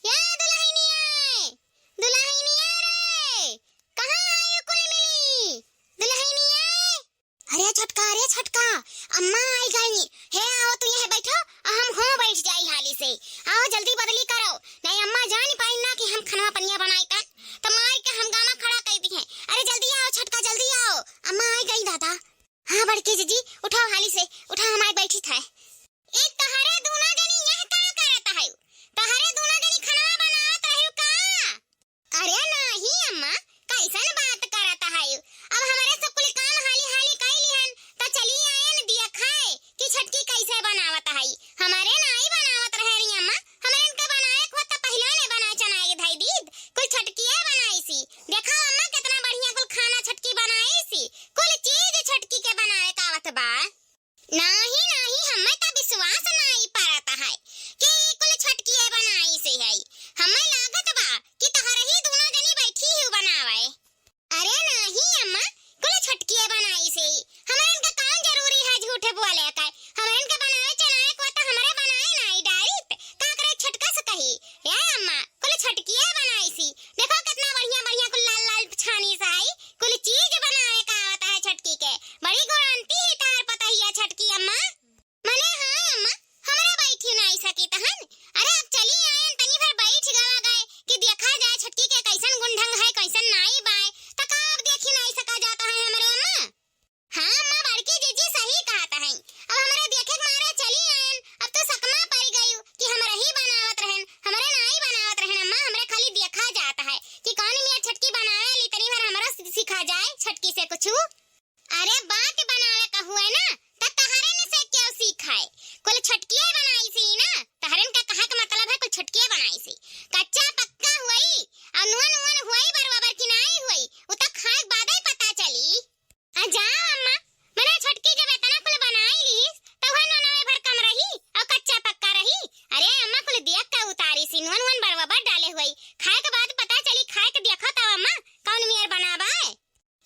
या दुलहिनिया, दुलहिनिया रे, कहाँ है यो कुल मिली? दुलहिनिया। अरे छोटका, अरे छोटका, अम्मा आई गई। हे आओ तू यहाँ बैठो, आ हम हो बैठ जाई हाली से। आओ जल्दी बदली करो, नहीं अम्मा जान पाई ना कि हम खनवा पनिया बनाई तन, तो मार के हम गामा खड़ा कर दी है। अरे जल्दी आओ छोटका, जल्दी आओ, अम्मा आई गई दादा। हाँ बड़की जिज्जी, उठाओ हाली से, उठाओ, हम आई बैठी थे। ए, तहरे दूनो जनी यह का करत हयू? तहरे दूनो जनी खनवा बनावत रहू का? अरे नाही अम्मा, कैसन बात करत हयू? अब हमरे सब कुल काम हाली हाली कई लिहन, त चली आयन दिया खाए कि छटकी कैसे बनावत हई। हमरे नाही बनावत रहे री अम्मा, हमरे इनके बनाए को त पहिले ने बनाए चनाए धई दीद, कुल छटकिए बनाई सी। देखा अम्मा कितना बढ़िया कुल खाना छटकी बनाई सी, कुल चीज छटकी के बनाए का आवत बा। नाही, नाही, हम्मे त विश्वास नाही परत है कि कुल छटकिए बनाइस है। हम्मे लागत बा कि तहरही दूनो जनी बैठी ही बनावे। अरे नाही अम्मा, कुल छटकिए बनाइस है। हमरे इनका कौन जरूरी है झूठे बोले के? हमरे इनका बनावे चलाए को त हमरे बनाए नाही डारित। का करे छटका से कही, "ए अम्मा, कुल छटकिए बनाइसी। देखो कितना बढ़िया बढ़िया कुल लाल लाल छानी से आई। कुल चीज बनावे का आवत है छटकी के। बड़ी गुणवंती ही तार पतहिया छटकी अम्मा।" मने हाँ अम्मा, हमरा बैठी नाई सकी तहन। अरे अब चली आयन तनी भर बैठ गवा गए कि देखा जाए छटकी के कैसन गुण ढंग है, कैसन नाई बाय। त का अब देखी नाई सका जाता है हमरे अम्मा? हाँ अम्मा, बड़की जीजी सही कहत हैं। अब हमरे देखे के मारे चली आयन, अब तो सकमा पड़ गयू कि हमरे ही बनावत रहन, हमरे नाई बनावत रहन अम्मा, हमरे खाली देखा जात है कि कौन मियाँ छटकी बनावे ली, तनी भर हमरा सि-, सिखा जाए छटकी से कुछ। अरे बात बनावे का हुए ना, त तहरे न से क्यों सीखाए? कुल छोटकिए बनाइसी ना, तहरन का कहा के मतलब है कुल छोटकिए बनाइसी। कच्चा पक्का हुई, अउर नुअन उअन हुई बरोबर कि नाई हुई, उ तो खाए के बादे पता चली। आ जाओ अम्मा, मने छोटकी जब इतना कुल बनाई लीस, तो वह नोनवे भर कम रही अउर कच्चा पक्का रही। अरे अम्मा कुल दियक का उतारिसी, नुअन उअन बरोबर डाले हुई, खाए के बाद पता चली, खाए के देखो तब अम्मा कौन मेर बनाबाए।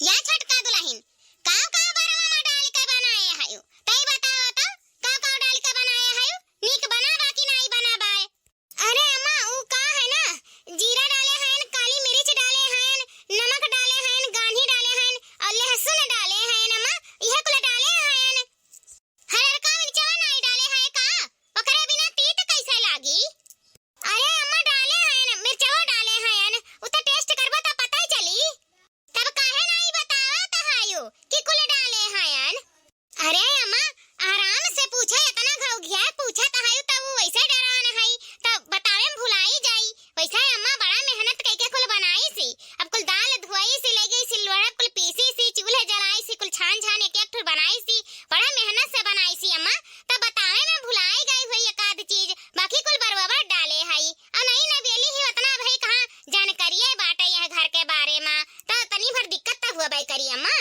या छोटका दुलहिन, काव काव बरवा मा डाल के बनाए हयो? तई बतावा तो, काव काव डाल के बनाए हयो? नीक बनाबा कि नाई बनाबाए? अरे अम्मा, ऊ का है ना, जीरा डाले हयन, काली मिर्च डाले हयन, नमक डाले हयन, गान्ही डाले हयन, अउर लहसुन डाले हयन अम्मा, इहे कुल डाले हयन। हररका मिर्चवा नाई डाले है का? ओकरे बिना तीत कैसे लागी? अरे अम्मा, डाले हयन, मिर्चवा डाले हयन, उ तो taste करबो त पता ही चली। तब काहे नाई बतावत हयो कि कुल डाले हयन? अरे अम्मा, आराम से पूछे, इतना घौघिया पूछत हयो, तब उ वैसे डरान है, तब बतावे में भुलाई जाई। वैसे अम्मा बड़ा मेहनत कइके कुल बनाइसी, अब कुल दाल धोइसी, ले गइसी लोढ़ा, कुल पीसीसी, चूल्हे जलाइसी, कुल छान छान एक एक ठुर बनाइसी, बड़ा मेहनत से बनाइसी अम्मा। तब बतावे में भुलाई गई हुई एक आध चीज, बाकी कुल बरोबर डाले हई। अउर नई नवेली ही उतना भाई कहाँ जानकारिये बाटे यह घर के बारे में, त तनी भर दिक्कत त हुआ करी अम्मा।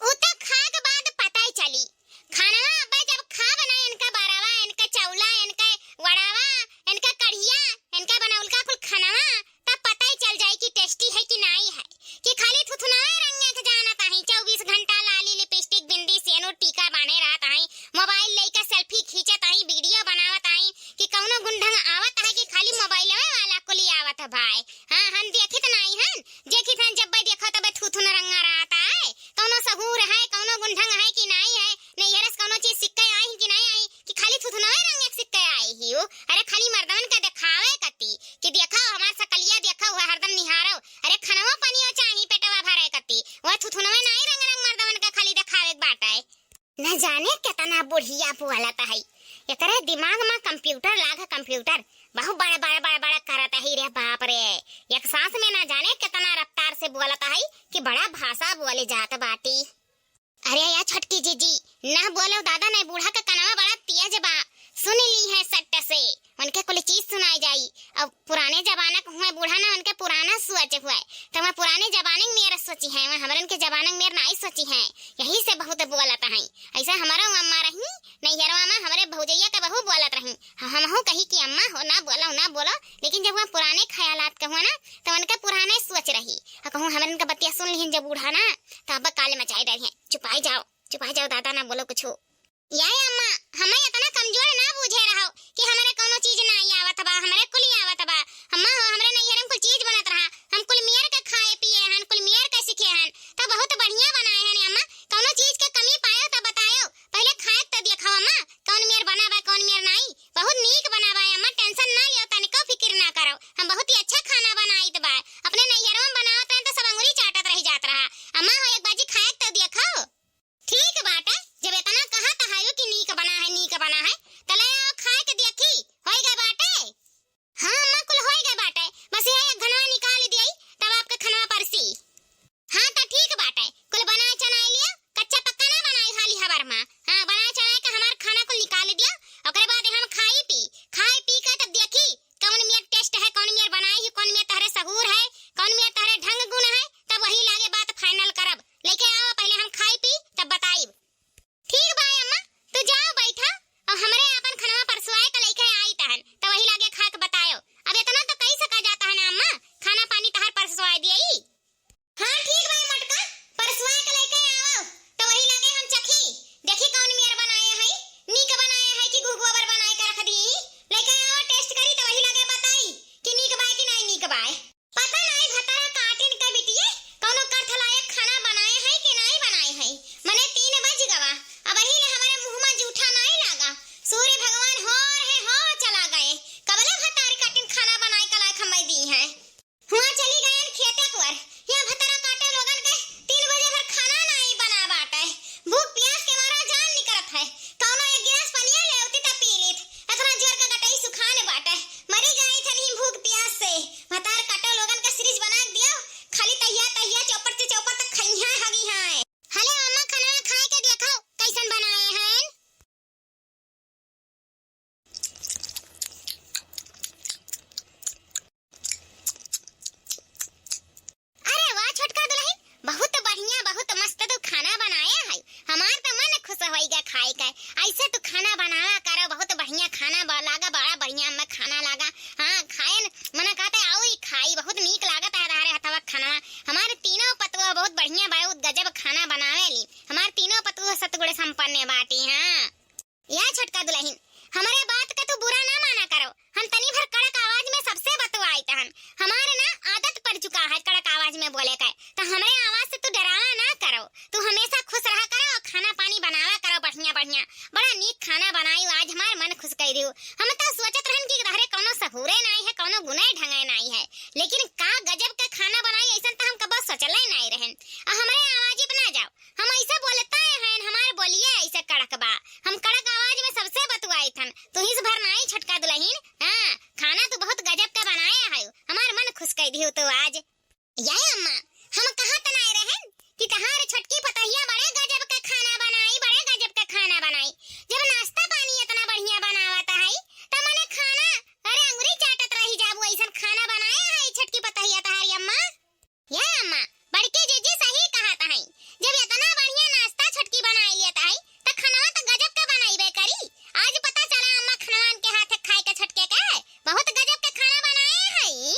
उ त खा के बाद पता ही चली। खानवा अब्बे जब खाब ना इनका बरवा, इनका चौला, इनका वड़ावा, इनका कढ़िया, इनका बनौलका कुल खानवा, तब पता ही चल जाई कि tasty है कि नाई है, कि खाली थुथुनवे रंगे के जानत हई, चउबीस घंटा लाली, lipstick, बिंदी, सेनुर, टीका बांधे रहत हई, mobile लेके selfie खींचत हई, video बनावत हई, कि कौनो गुंढंग आवत है कि खाली मोबाइलवे वाला कुली आवत है भाई। हाँ, हम देखित नाई हन, देखित हन जब देखो तबे थुथुन रंगा रहत है। कौनो सहूर है, कौनो गुंढंग है कि नाई है, नैहरस कौनो चीज सिक्के आई कि नाई आई, कि खाली थुथुनवे रंग एक सिक्के आई ही उ। अरे खाली मर्दवन के देखावे कती कि देखो हमार सकलिया देखो, वह हरदम निहारो। अरे खनवा पानियो चाही पेटवा भरे कती, वह थुथुनवे नाई रंग रंग मर्दवन के खाली देखावे के बाटे। न जाने केतना बुढ़िया बोलत है, एकरे दिमाग में computer लाग computer, बहुत बड़ा बड़ा बड़ा बड़ा करत है रे बाप रे। एक सांस में न जाने केतना रफ्तार से बोलत है कि बड़ा भाषा बोले जात बाटी। अरे या छोटकी जीजी, ना बोलो दादा, नहीं बूढ़ा का कनवा बड़ा तेज बा, सुन ली है सट्ट से। उनके कुल चीज सुनाई जाई। अब पुराने जमाना के हुए बूढ़ा ना, उनके पुराना सोच हुए, तो वह पुराने जमाने में मेरा सोची है, वह हमरन के जमाने में मेरा नाई सोची है, यही से बहुत बोलत है। ऐसा हमारा अम्मा रही, नैहरवा में हमरे भौजैया के बहू बोलत रही, ह-, हमहू कही कि अम्मा हो ना बोलो, ना बोलो, लेकिन जब वह पुराने ख्यालात के हुआ ना, तो उनके पुराने सोच रही, आ कहूँ हमरन के बतिया सुन लिहिन जब बूढ़ा ना, तो अब काल मचाए डरिहैं। चुपाई जाओ, चुपाई जाओ दादा, ना बोलो कुछो। या अम्मा, हमें इतना कमजोर ना बूझे रहो कि हमरे कौनो चीज नाई आवत बा, हमरे कुल आवत बा। अम्मा हो, हमरे नैहर में कुल चीज बनत रहा, हम कुल मेर के खाए पिए हन, कुल मेर के सीखे हन, तो बहुत बढ़िया बनाए हन अम्मा। कौनो चीज के कमी पायो तो बतायो, पहले खाए तो देखो अम्मा, कौन मेर बना बा, कौन मेर नाई। बहुत नीक बना बा अम्मा, tension ना लियो, तनिको फिक्र ना करो, हम बहुत ही अच्छा खाना बनाइत बा। अपने नैहरों में बनावत रहे तो सब अंगुरी चाटत रह जात रहा। अम्मा हो, एक बाजी खाए तो देखो। ठीक बाटे, जब इतना कहत हयो कि नीक बना है, नीक बना है, त ले आओ खाए के देखी, होई गए बाटे। हाँ अम्मा, कुल होई गए बाटे, बस यही एक घनवा निकाल दियाई, तब आपके खनवा परसी। हाँ त ठीक बाटे, कुल बनाए चनाए लिया, कच्चा पक्का ना बनाए हाली हबर मा। हाँ, बनाए चनाए के हमार खाना कुल निकाल दिया, ओकरे बाद हम खाई पी, खाई पी के तब देखी कौन मेर taste है, कौन मेर बनाई ही, कौन मेर तहरे सहूर है, कौन मेर तहरे ढंग गुण है, तब वही लागे बात final करब। लेके कहे, ऐसे तू खाना बनावा करो, बहुत बढ़िया खाना ब-, लागा, बड़ा बढ़िया हमें खाना लागा। हाँ, खाए न, मना कहते, "आओ ही खाई, बहुत नीक लागत है तोहरे हथवा खाना।" हमार तीनों पतोह बहुत बढ़िया, बहुत गजब खाना बनावेली। हमार तीनों पतोह सतगुण संपन्न बाटी। हाँ, या छोटका दुलहिन, हमरे बात का तू बुरा ना माना करो। हम तनी भर कड़क आवाज में सबसे बतुआइत हन। हमार ना आदत पड़ चुका है कड़क आवाज में बोले के, त हमरे आवाज से तू डरावा ना करो। तू हमेशा खुश रहा करो और खाना पानी बनावा करो बढ़िया बढ़िया। बड़ा नीक खाना बनाई आज, हमार मन खुश कर दियो। हम तो सोचत रहन कि तहरे कौनो सहूरे नाई है, कौनो गुने ढंगे नाई है, लेकिन का गजब का खाना बनाई, ऐसन तो हम कबो सोचले नाई रहन। आ हमरे आवाज पे ना जाओ, हम ऐसे बोलते हैं, हमार बोलिए ऐसे कड़क बा। हम कड़क आवाज में सबसे बतुआइत हन। तू हिस भर नाई छोटका दुलहिन, हाँ, खाना तू बहुत गजब का बनाए है, हमार मन खुश कर दियो तो आज। ये अम्मा, हम कहा त नाई रहन कि तहार छोटकी पतहिया बड़े गजब का खाना बनाई, बड़े गजब का खाना बनाई। जब नाश्ता पानी इतना बढ़िया बनावत है, त मने खाना, अरे अंगुरी चाटत रही जाबू, ऐसन खाना बनाए है छोटकी पतहिया तहारी अम्मा। ये अम्मा, बड़की जीजी सही कहत हई, जब इतना बढ़िया नाश्ता छोटकी बनाई लेत हई, त खनवा त गजब के बनइबे करी। आज पता चला अम्मा खनवान के हाथे खाए के छोटके के, बहुत गजब के खाना बनाए हई।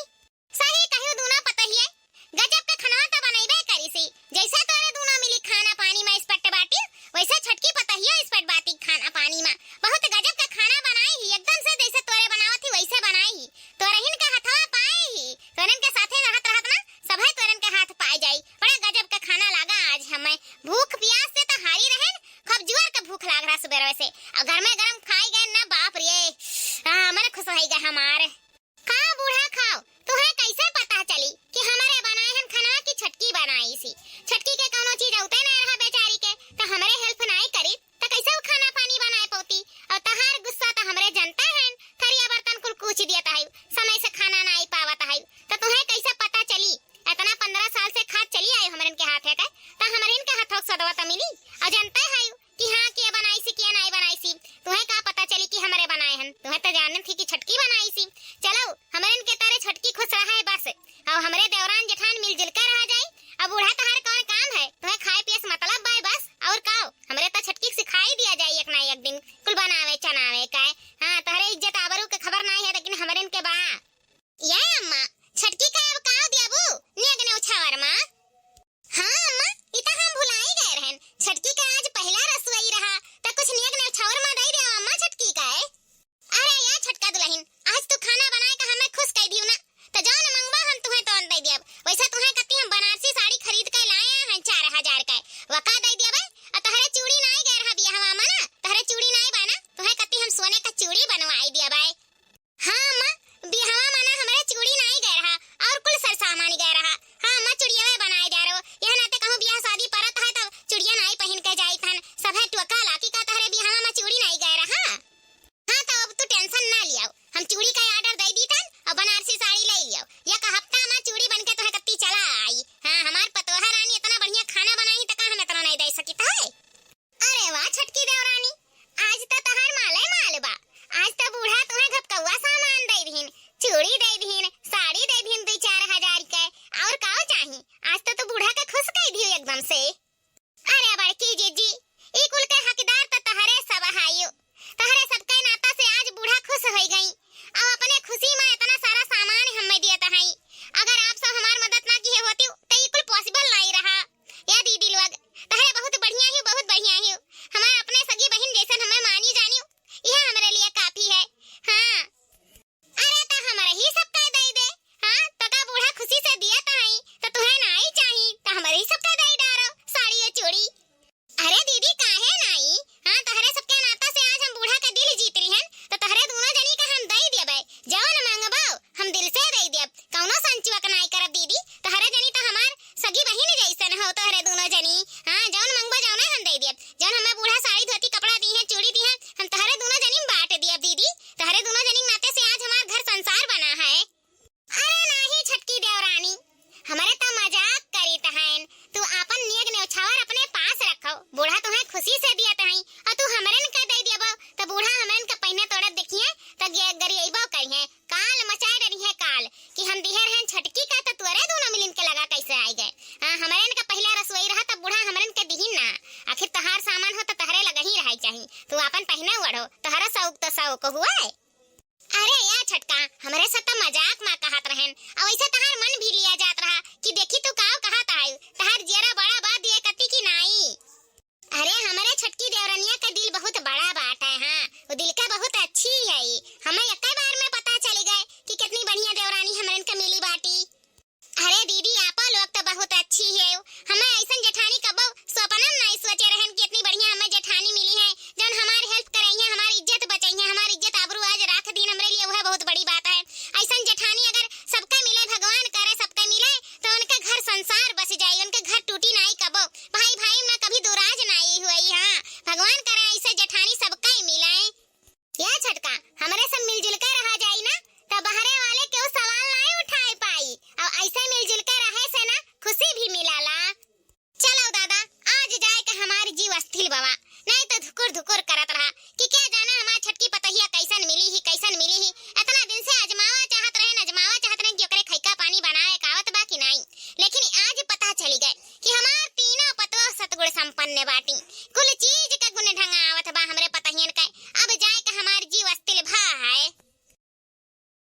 सही कहियो दूनो पतहिए, गजब के खनवा त बनइबे करी सी। जैसे तोरे दूनो मिली खाना पानी में expert बाटी, वैसे छोटकी पतहियो expert बाटी खाना पानी में। बहुत गजब के खाना बनाई ही, एकदम से जैसे तोरे बनावत ही वैसे बनाई ही। तोरहिन के हथवा पाए ही, तोरन के साथे रहत रहत ना सभे तोरन के हाथ पाए जाई। बड़ा गजब के खाना लागा आज हमें। भूख प्यास से त हारी रहेन, खूब जोर के भूख लाग रहा सुबेरवे से। और गरमे गरम खाई गए ना, बाप रे, आ, मन खुश होई गए हमार। का बूढ़ा खाओ, तुहे कैसे पता चली कि हमरे बनाए हन खाना कि छोटकी बनाई सी? छोटकी के कौनो चीज औते ना रहा बेचारी के, त हमरे help नाई करी, त कैसे उ खाना पानी बनाए पौती? और तहार गुस्सा त हमरे जनता हन, थरिया बर्तन कुल कूच दियत है, समय से खाना नाई पावत है, त तुहे कैसे पता चली? इतना पन्द्रह साल से खात चली आए हमरन के हाथे के, त हमरन के हाथों के सदवा त मिली। और जनता है कि हाँ, के बनाई सी, के नाई बनाई सी, तुहे का पता चली कि हमरे बनाए हन? तुहे त जानत ही कि छोटकी बनाई सी। चलो, हमरन के तारे छोटकी खुश रहे बस, और हमरे देवरान जेठान मिलजुल के रहा जाई। अब बूढ़ा तहार कौन काम है, तुहे खाए पिए से मतलब बाय बस, और काओ, हमरे त छोटकी के सिखाई दिया जाई एक ना एक दिन कुल बनावे चनावे का। हाँ, तोहरे इज्जत आबरू के खबर नाई है, लेकिन हमरन के बा। ये अम्मा, छोटकी का अब काओ दियाबू, नेग नेउछावर मा? हाँ अम्मा, ई त हम भुलाई गए रहन। छोटकी का आज पहला रसोई रहा, त कुछ नेग नेउछावर मा दई देवा अम्मा छोटकी का। अरे या छोटका दुलहिन, आज तू खाना बनाए का हमें खुश कर दियो ना, त जौन मंगबा हम तुहे तौन दई दियब। वैसे तुहे कत्ती हम बनारसी साड़ी खरीद के लाए हैं चार हजार का, वका दई दियब। आ तोहरे चूड़ी नाई गए रहा बियाहवा मा ना, तोहरे चूड़ी नाई बा ना, तुहे कत्ती हम सोने का चूड़ी बनवाई दियब। हाँ अम्मा, बियाहवा मा ना हमरे चूड़ी नाई गए रहा, और कुल सरसामान गए रहा। हाँ अम्मा, चूड़िया बनाए जा रहो, यह नाते कहूँ बियाह शादी परत है तब चूड़िया नाई पहिन के जाई थन, सभे टोका लाकी का तोहरे बियाहवा मा चूड़ी नाई गए रहा। हाँ, तो अब तू tension ना लियाओ, हम चूड़ी का order दे दी तन और बनारसी साड़ी ले लियाओ। एक हफ्ता मा चूड़ी बन के तोहे कत्ती चला आई। हाँ, हमार पतोहा रानी इतना बढ़िया खाना बनाई त का हम इतना नहीं दे सकी है? अरे वाह छोटकी देवरानी, आज तो तहार माले माल बा। आज तो बूढ़ा तुहे घपकौआ सामान दे दीन, चूड़ी दे दीन, साड़ी दे दीन दुई चार हजार के, और का चाही? आज तो तू बूढ़ा के खुश कर दियो एकदम से। अरे बड़की जीजी, ई कुल के हकदार त तहरे सब हायु। तहरे सबके नाता से आज बूढ़ा खुश होई गई। अब अपने खुशी मा इतना सारा सामान हमें दियत हई। अगर आप सब हमार मदद ना किए होती त ई कुल possible नाई रहा। या दीदी लोग, तहरे बहुत बढ़िया ही, बहुत बढ़िया ही। हमार अपने सगी बहिन जैसन हमें मानी जानी, यह हमरे लिए काफी है। हाँ। अरे त हमरे ही सब कह दई दे। हाँ, त का बूढ़ा खुशी से दियत हई, त तुहे नाई चाही, त हमरे ही सब कह दई डारो, साड़ी और चूड़ी। अरे दीदी, काहे नाई? हाँ, तहरे सबके नाता से आज हम बूढ़ा के दिल जीत लिहन, त तहरे दूनो जनी का हम दई देबे। जौन मंगबो, हम दिल से दई देब। कौनो संचुआ के नाई करब दीदी, तहरे जनी त हमार सगी बहिन जैसन हो तहरे दूनो जनी। हाँ, जौन मंगबो जौने हम दई देब। जौन हमें बूढ़ा साड़ी धोती कपड़ा दी है, चूड़ी दी है, हम तहरे दूनो जनी में बांट देब दीदी। तहरे दूनो जनी के नाते से आज हमार घर संसार बना है। अरे नाही छोटकी देवरानी, हमरे त मजाक करीत हईन। तू आपन नेग नेउछावर अपने पास रखो, बूढ़ा तुहे खुशी से दियत हई और तू हमरन के दे देबो त बूढ़ा हमरन के पहिने तोड़त देखिए त गे-, गरियबो करिहे। काल मचाए डरिहे काल कि हम दिहे रहन छोटकी का त तोरे दूनो मिलिन के लगा कैसे आई गए। हाँ, हमरन के पहिला रसोई रहा त बूढ़ा हमरन के दिहिन ना। आखिर तहार सामान हो त तहरे लगा ही रहे चाही। ना वढ़ो, तोहरा शौक तो शौक हुआ है। अरे या छोटका, हमरे से तो मजाक मा कहत रहन, और ऐसे तहार मन भी लिया जात रहा कि देखी तू काव कहत आयु, तहार जियरा बड़ा बा दिए कती की नाई। अरे हमरे छोटकी देवरनिया का दिल बहुत बड़ा बाटे, हाँ, वो दिल का बहुत अच्छी है। हमें एक बार में पता चल गए कि कितनी बढ़िया देवरानी हमरन का मिली बाटी। अरे दीदी, आपा लोग तो बहुत अच्छी है। हमें ऐसन जेठानी कबो सपना में नहीं सोचे रहन कि इतनी बढ़िया हमें जेठानी मिली है, जौन हमार help करई है, हमार इज्जत बचई है, हमार इज्जत आबरू आज राख दीन हमरे लिए, वह बहुत बड़ी बात है। ऐसन जेठानी अगर सबका मिले, भगवान करे सबका मिले, तो उनके घर संसार बस जाई, उनके घर टूटी नाई कबो, भाई भाई में कभी दुराज नाई हुई। हाँ, भगवान करे ऐसे जेठानी सबका ही मिले। या छोटका, हमरे सब मिलजुल के रहा जाई ना, तो बहरे वाले केहू सवाल नाई उठाए पाई। और ऐसे मिलजुल के रहे से ना खुशी भी मिलाला। चलो दादा, आज जाए के हमारी जीव अस्थिल बवा, नहीं तो धुकुर धुकुर करत रहा कि क्या जाना हमार छोटकी पतोहिया कैसन मिली ही, कैसन मिली ही। इतना दिन से आजमावा चाहत रहन, आजमावा चाहत रहन कि ओकरे खैका पानी बनावे का आवत बा कि नाई। लेकिन आज पता चली गए कि हमार तीनों पतोह सतगुण संपन्न बाटी, कुल चीज